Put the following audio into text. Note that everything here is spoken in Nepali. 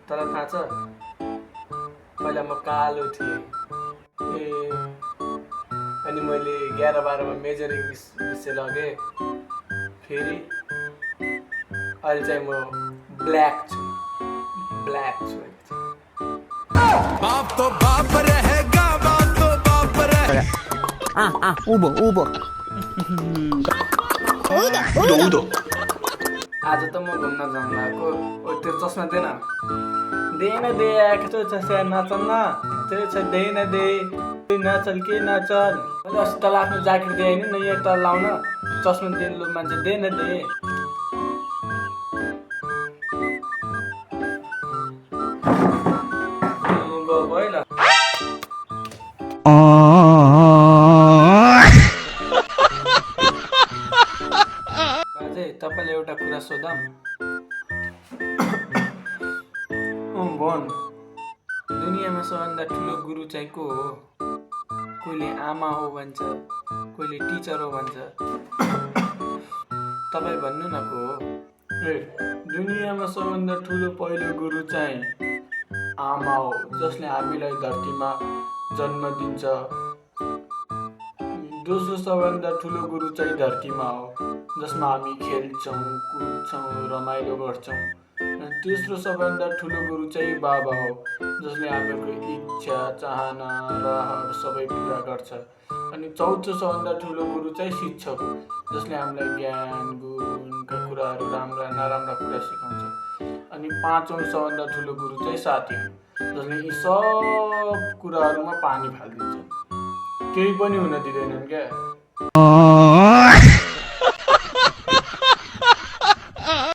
तर थाहा छ पहिला म कालो थिएँ अनि मैले 11-12 मा मेजर इङ्ग्लिस विषय लगेँ। फेरि अहिले चाहिँ म ब्ल्याक छु बाप तो बाप रहेगा, बाप तो बाप रहे। उँभो उदो आज त म घुम्न जान लागेको। ओ त्यो चस्मा दे न दे कस्तो छ स्या नचल न त्यो छ दे न दे नचल के नचल। मैले अस्ति तल आफ्नो ज्याकेट दिएँ होइन न यहाँ तल लाउन चस्मा दिनु लो मान्छे दे न दे। गएको है ल। बाजे तपाईँले एउटा कुरा सोधौँ? भन। दुनियाँमा सबभन्दा ठुलो गुरु चाहिँ को हो? कोहीले आमा हो भन्छ, कोहीले टिचर हो भन्छ। तपाईँ भन्नु न को हो? दुनियाँमा सबभन्दा ठुलो पहिलो गुरु चाहिँ आमा हो, जसले हामीलाई धरतीमा जन्म दिन्छ। दोस्रो सबभन्दा ठुलो गुरु चाहिँ धरतीमा हो, जसमा हामी खेल्छौँ, कुद्छौँ, रमाइलो गर्छौँ। तेस्रो सबभन्दा ठुलो गुरु चाहिँ बाबा हो, जसले हामीहरूको इच्छा, चाहना, रहर सबै पुरा गर्छ। अनि चौथो सबभन्दा ठुलो गुरु चाहिँ शिक्षक हो, जसले हामीलाई ज्ञान, गुणका कुराहरू, राम्रा नराम्रा कुरा सिकाउँछ। अनि पाँचौँ सबभन्दा ठुलो गुरु चाहिँ साथी हो, जसले यी सब कुराहरूमा पानी फालिदिन्छ, केही पनि हुन दिँदैनन् क्या।